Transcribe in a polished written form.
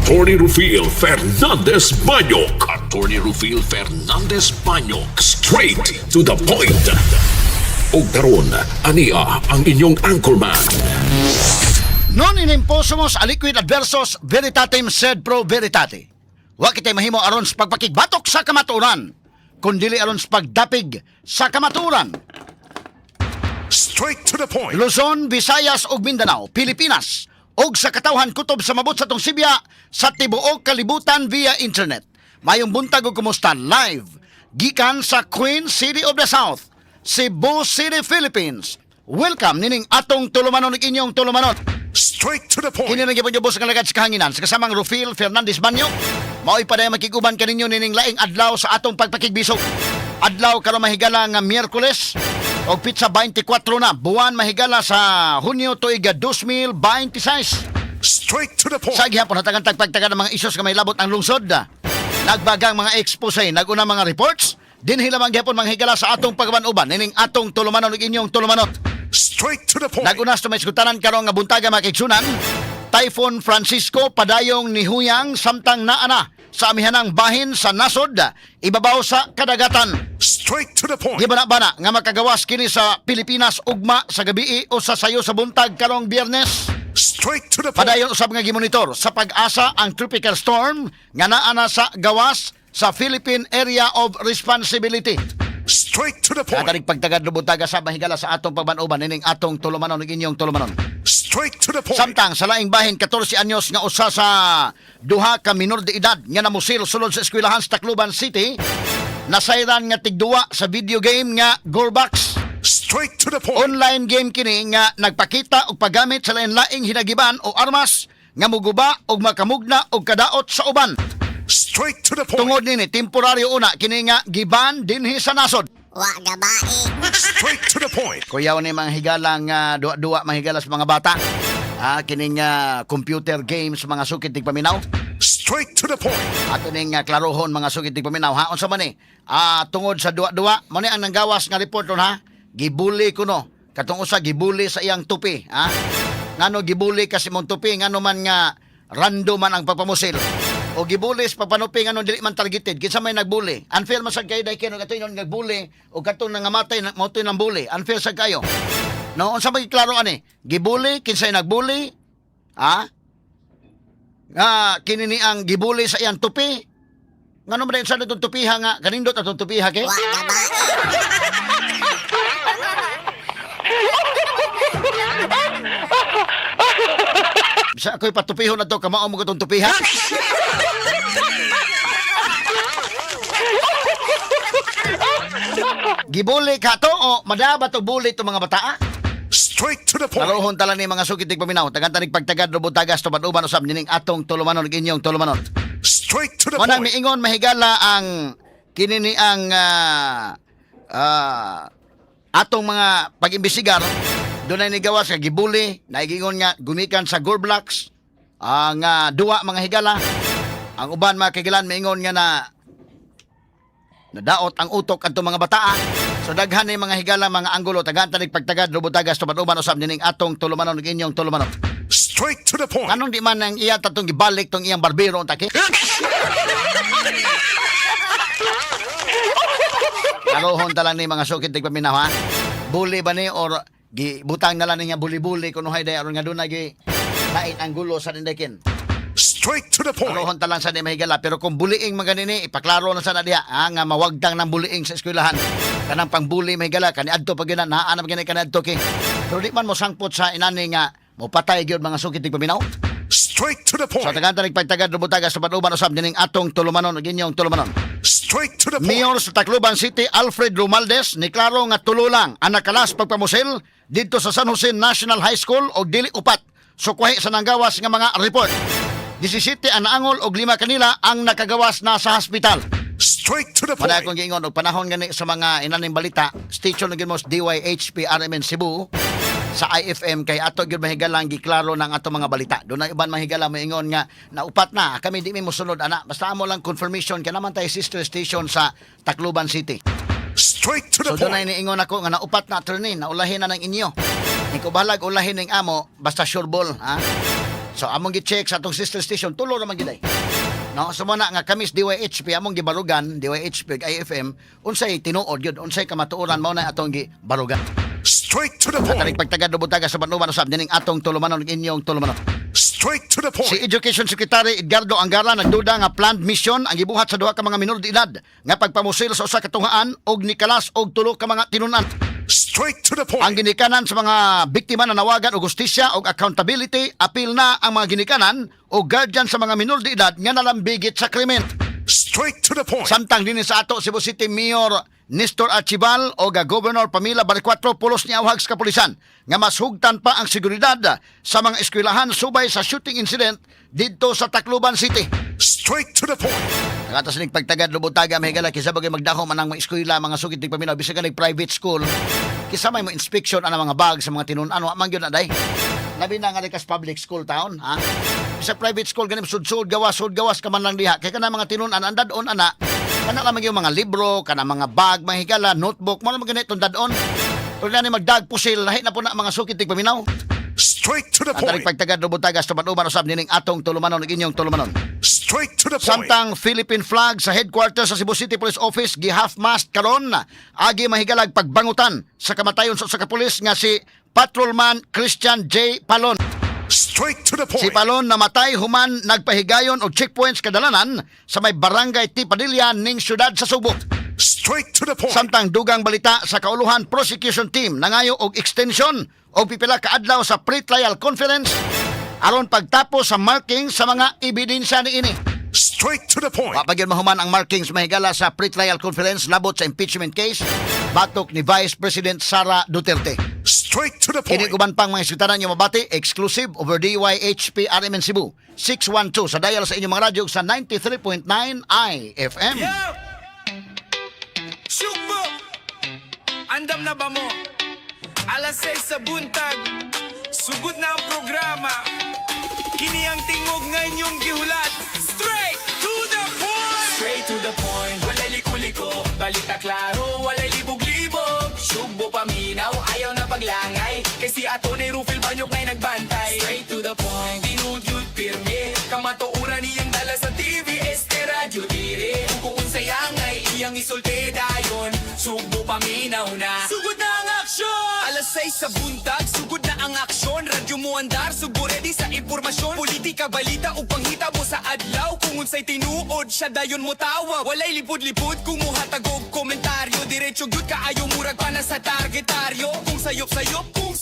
Attorney Rufil Fernandez Banyok. Attorney Rufil Fernandez Banyok. Straight to the point. Og karon, ania ang inyong anchorman. Non in imposumus aliquid adversus veritatem sed pro veritate. Wa kitay mahimo aron sa pagpakigbatok sa kamatuoran, kundili aron sa pagdapig sa kamatuoran. Straight to the point. Luzon, Visayas ug Mindanao, Pilipinas ug sa katawhan kutob sa mabot sa atong sibya sa tibuok kalibutan via internet. Mayong buntag ug kumusta live gikan sa Queen City of the South, Cebu City, Philippines. Welcome nining atong tulumanon ug inyong tulumanon. Straight to the point. Kini lang gyapon sa kalagad sa kahanginan sa kasamang Rufil Fernandez Banyo. Mao'y paday makiguban kaninyo nining laing adlaw sa atong pagpakigbisog. Adlaw karon, mahigala, nga Miyerkules og pitsa 24 na buwan, mahigala, sa Hunyo tuig 2026. Straight to the point. Sa gihapon hatagan tagpagtaga ng mga isyos nga may labot ang lungsod. Nagbagang mga expose, naguna mga reports, dinhi lamang gihapon, mga higala, sa atong pagban-uban nining atong tulumanon ug inyong tulumanon. Straight to the point. Naguna sa may iskutanan karon nga buntaga, mga kaigsunan, Typhoon Francisco padayong nihuyang samtang naa na sa amihanang bahin sa nasod ibabaw sa kadagatan. Straight to the point. Di ba na bana nga makagawas kini sa Pilipinas ugma sa gabi o sa sayo sa buntag karong Biyernes? Straight to the point. Padayon usab nga gimonitor sa Pag-asa ang tropical storm nga naa na sa gawas sa Philippine Area of Responsibility. Straight to the point. Katarig pagtagad lubuntaga sa mahigala sa atong pagbanuban nining atong tulumanon ug inyong tulumanon. Straight to the point. Samtang sa laing bahin, 14 anyos nga usa sa duha ka minor de edad nga namusil sulod sa eskwelahan sa Tacloban City nasayran nga tigduwa sa video game nga Gorbax. Straight to the point. Online game kini nga nagpakita og paggamit sa lain-laing hinagiban o armas nga muguba og makamugna og kadaot sa uban. Straight to the point. Tungod nini, temporaryo una kini nga giban dinhi sa nasod. Wa gabai. Straight to the point. Kuyaw ni mga higala nga duwa-duwa, mga higala, sa mga bata. Ah, kining computer games, mga sukit tigpaminaw. Straight to the point. Ato ning klarohon, mga sukit tigpaminaw, ha. Unsa man ni? Ah, tungod sa duwa-duwa, mo ni ang nanggawas nga report ron, ha. Gibuli kuno. Katong usa gibuli sa iyang tupi, ha. Ngano gibuli kasi mong tupi, ngano man nga random man ang pagpamusil? O gibuli sa pagpanupi, ngano dili man targeted? Kinsa may nagbuli? Unfair man sad kayo dai kino kato inon nagbuli o katong nangamatay na mao nang buli. Unfair sad kayo. No, unsa may klaro ani? Gibuli, kinsay nagbuli? Ha? Nga kini ni ang gibuli sa iyang tupi. Ngano man sa itong tupiha nga kanindot atong tupiha ke? Wa gabai. Bisa ako'y patupihon na to, kamao mo katong tupiha. Gibuli ka to o madaba to buli to mga bata? Straight to the point. Laruhon tala ni mga sukit paminaw. Tagantanig pagtagad rubutagas tuban-uban usab nining atong tulumanon ug inyong tulumanon. Straight to the Manang point. miingon, mahigala, ang kini ni ang atong mga pag-imbestigar, dunay nigawas nga gibuli, naigingon nga gumikan sa Gorblocks ang duwa, mga higala. Ang uban, mga kagilan, miingon nga na nadaot ang utok adto mga bataa. So daghan ni, mga higala, mga anggulo. Tagan tanig pagtagad rubutagas tuban-uban usab nining atong tulumanon ug inyong tulumanon. Straight to the point. Anong di man ang iya tatong gibalik tong iyang barbero unta ki? Karohon ta lang ni, mga sukit tigpaminaw, ha. Buli ba ni or gibutang na lang niya buli-buli kuno hay day aron nga dunay gi lain ang gulo sa nindakin. Straight to the point. Karohon ta lang sa ni, mahigala, pero kung buliing mga nini, ipaklaro na sana diha, ha, nga mawagtang ng buliing sa eskwelahan. Kanang pangbuli, mahigala, kaniadto pag yun na naa na gani kaniadto ki. Pero di man mo sangpot sa inani nga mo patay gyud, mga sukit tigpaminaw. Straight to the So point. tagan tanig pagtagad rubutagas sa panuban usab nining atong tulumanon ug inyong tulumanon. Straight to the point. Mayor sa Tacloban City Alfred Romualdez niklaro nga tulo lang ang nakalas pagpamusil didto sa San Jose National High School og dili upat. Sukwahi sa nanggawas nga mga report. 17 ang naangol og lima kanila ang nakagawas na sa hospital. Straight to the Wala point. akong giingon og panahon gani sa mga inaning balita, station gyud mo sa DYHP RMN Cebu sa IFM kay ato gyud, mahigalang, giklaro ng ato mga balita. Doon na uban, mahigala, moingon nga naupat na, kami di mi mosunod ana. Basta amo lang confirmation kay naman tayo sister station sa Tacloban City. Straight to the So doon ay point. niingon ako nga naupat na, attorney, naulahin na ng inyo. Ikaw bahalag ulahin ng amo, basta sure ball, ha? So among gi-check sa atong sister station, tulo ra man gyud ay. No, so mo na nga kami sa DYHP among gibarugan, DYHP ug IFM, unsay tinuod gyud, unsay kamatuoran, mao na atong gibarugan. Straight to the At point. pagtagad butaga sa banuban usab nining atong tulumanon ug inyong tulumanon. Straight to the Si point. Education Secretary Edgardo Angara nagduda nga planned mission ang gibuhat sa duha ka mga minor de edad nga pagpamusil sa usa ka tunghaan og nikalas og tulo ka mga tinunan. Straight to the Ang point. ginikanan sa mga biktima na nawagan og hustisya og accountability, apil na ang mga ginikanan o guardian sa mga minor de edad nga nalambigit sa krimen. Straight to the point. Samtang dinhi sa ato, Cebu City Mayor Nestor Archival o Governor Pamela Baricuatro pulos niawhag sa kapulisan nga mas hugtan pa ang seguridad sa mga eskwelahan subay sa shooting incident didto sa Tacloban City. Straight to the point. Nakatas ning pagtagad lubutaga mahigala kisa bagay magdako man ang mga eskwela, mga sugit tig paminaw, bisag ganing private school, kisa may mo inspection ang mga bag sa mga tinun-an, wa man gyud na day. Labi na nga likas public school town, ha. Sa private school ganim sud-sud gawas, sud gawas ka man lang diha kay kana mga tinun-an ang dad-on ana kana lamang yung mga libro, kana mga bag, mga higala, notebook, mo naman ganitong dad-on. Ug ni magdag pusil, lahi na po na mga sukit tig paminaw. Straight to the Ang tarik point. pagtagad lubutaga sa uban usab nining atong tulumanon ug inyong tulumanon. Straight to the point. Samtang Philippine flag sa headquarters sa Cebu City Police Office gi-half-mast karon agi mahigalag pagbangutan sa kamatayon sa usa ka pulis nga si Patrolman Christian J. Palon. Straight to the Si point. Palon namatay human nagpahigayon og checkpoints kadalanan sa may barangay T. Padilla ning syudad sa Subo. Straight to the point. Samtang dugang balita sa kauluhan, prosecution team nangayo og extension og pipila ka adlaw sa pre-trial conference aron pagtapos sa marking sa mga ebidensya niini. Straight to the point. Wa pa gyud mahuman ang markings, mahigala, sa pre-trial conference labot sa impeachment case batok ni Vice President Sara Duterte. Straight to the Kini point. uban pang mga isutanan nyo mabati exclusive over DYHP RMN Cebu 612 sa dial sa inyong mga radyo sa 93.9 IFM. Yo! Sugbo! Andam na ba mo? Alas 6 sa buntag. Sugod na ang programa. Kini ang tingog nga inyong gihulat. Straight to the point! Straight to the point, walay liko-liko. Balita klaro, walay libog-libog. Sugbo paminaw, ayaw na paglangay. Kay si Atty. Rufil Banyok ngay nagbantay. Straight to the point, tinuod yun pirmi. Kamatuoran iyang dala sa TV, este radyo diri. Kung unsay angay, iyang isulti dayon. Sugbo paminaw na. Sugod na ang aksyon! Alas 6 sa buntag, sugod na ang aksyon. Radyo mo andar, sugo ready sa impormasyon. Politika, balita, ug panghitabo sa adlaw. Kung unsay tinuod, siya dayon mo tawa. Walay lipod-lipod, kumuha tagog komentaryo. Diretso gyud kaayo, murag pa na sa targetaryo. Kung sayop-sayop, kung